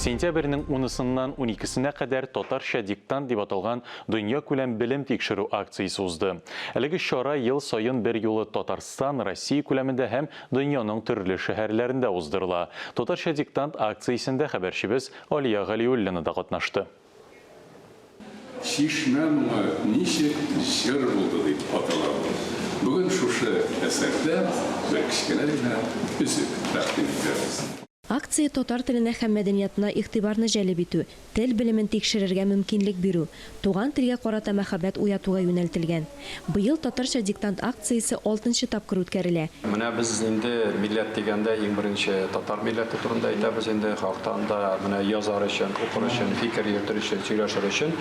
Сентябрьнең унысыннан уникесенә кадәр Татарча диктант дип аталган дөньякүләм белем тикшерү акциясе узды. Әлеге чара ел саен берьюлы Татарстан, Россия күләмендә һәм дөньяның төрле шәһәрләрендә уздырыла. Татарча диктант акциясендә хәбәрчебез Алия Галиуллина да катнашты. Чишмә моңы ничек җыр булды дип атала ул. Бүген шушы әсәрдән бер кечкенә генә өзек тәкъдим итәбез. Акция татар теленә һәм мәдәниятына игътибарны җәлеп итү, тел белемен тикшерергә мөмкинлек бирү, туган телгә карата мәхәббәт уятуга юнәлтелгән. Быел Татарча диктант акциясе алтынчы тапкыр үткәрелә. Менә без инде милләт дигәндә иң беренче татар милләте турында әйтәбез инде. Хактан да менә язар өчен, укыр өчен, фикер йөртер өчен, сөйләшер өчен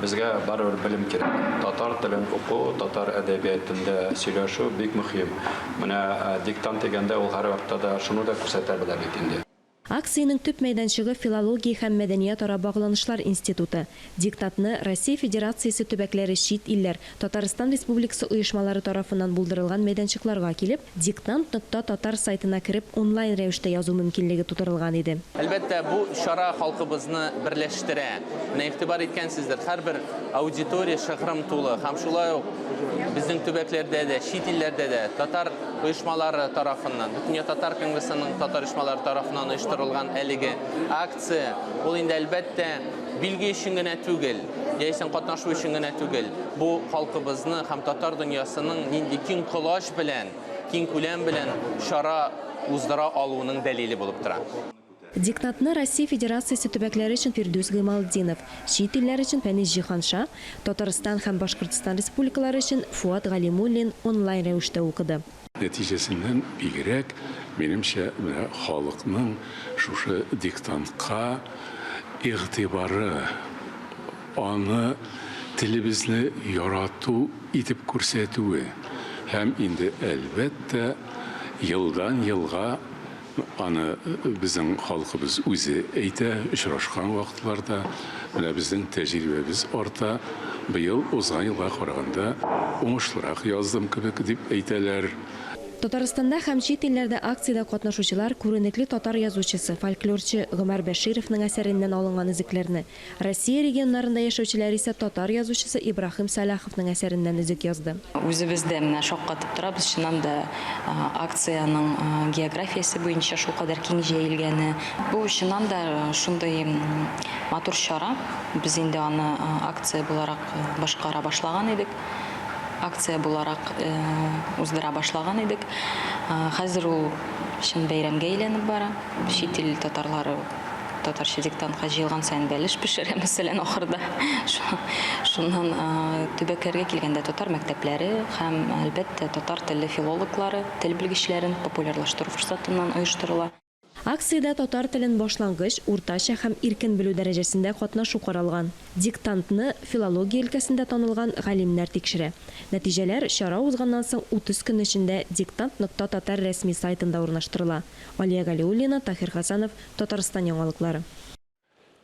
безгә барыбер белем кирәк. Татар телен уку, татар әдәбиятендә сөйләшү бик мөһим. Менә диктант дигәндә ул һәрвакытта да шуны да күрсәтә белә бит инде. Акциянең төп мәйданчыгы Филология һәм мәдәниятара багланышлар институты. Диктантны Россия Федерациясе төбәкләре чит илләр, Татарстан Республикасы оешмалары тарафыннан булдырылган мәйданчыкларга килеп, диктант нокта татар сайтына кереп онлайн рәвештә язу мөмкинлеге тудырылган иде. Әлбәттә, бу чара халкыбызны берләштерә. Менә игътибар иткәнсездер, һәрбер аудитория шыгрым тулы һәм шулай ук Безнең төбәкләрдә дә, чит илләрдә дә татар оешмалары тарафыннан, Бөтендөнья татар конгрессының татар оешмалары тарафыннан оештырылган әлеге акция, ул инде, әлбәттә, билге өчен генә түгел, яисә катнашу өчен генә түгел, бу халкыбызны һәм татар дөньясының нинди киң колач белән, киң күләм белән чара уздыра алуының дәлиле булып тора. Диктантны Россия Федерациясе төбәкләре өчен Фирдүс Гыймалтдинов, чит илләр өчен Фәнис Җиһанша, Татарстан һәм Башкортстан республикалары өчен Фоат Галимуллин онлайн рәвештә укыды. Нәтиҗәсеннән бигрәк, минемчә, менә халыкның шушы диктантка игътибары, аны телебезне ярату итеп күрсәтүе һәм инде, әлбәттә, елдан-елга Аны безнең халкыбыз үзе әйтә, очрашкан вакытларда. Менә безнең тәҗрибәбез арта, быел узган елга караганда уңышлырак яздым кебек, дип әйтәләр. Татарстанда һәм чит илләрдә акциядә катнашучылар күренекле татар язучысы, фольклорчы Гомәр Бәшировның әсәреннән алынган өзекләрне, Россия регионнарында яшәүчеләр исә татар язучысы Ибраһим Сәлаховның әсәреннән өзек язды. Үзебез дә менә шаккатып торабыз, чыннан да акциянең географиясе буенча шулкадәр киң җәелгәне. Бу чыннан да шундый матур чара. Без инде аны акция буларак башкара башлаган идек, акция буларак уздыра башлаган идек. Хәзер ул чын бәйрәмгә әйләнеп бара. Чит ил татарлары татарча диктантка җыелган саен бәлеш пешерә, мәсәлән, ахырда. Шуннан төбәкләргә килгәндә татар мәктәпләре һәм, әлбәттә, татар телле филологлары, тел белгечләрен популярлаштыру форсатыннан оештырыла. Акциядә татар телен башлангыч, уртача һәм иркен белү дәрәҗәсендә катнашу каралган. Диктантны филология өлкәсендә танылган галимнәр тикшерә. Нәтиҗәләр чара узганнан соң 30 көн эчендә диктант нокта татар рәсми сайтында урнаштырыла. Алия Галиуллина, Таһир Хәсәнов, Татарстан яңалыклары.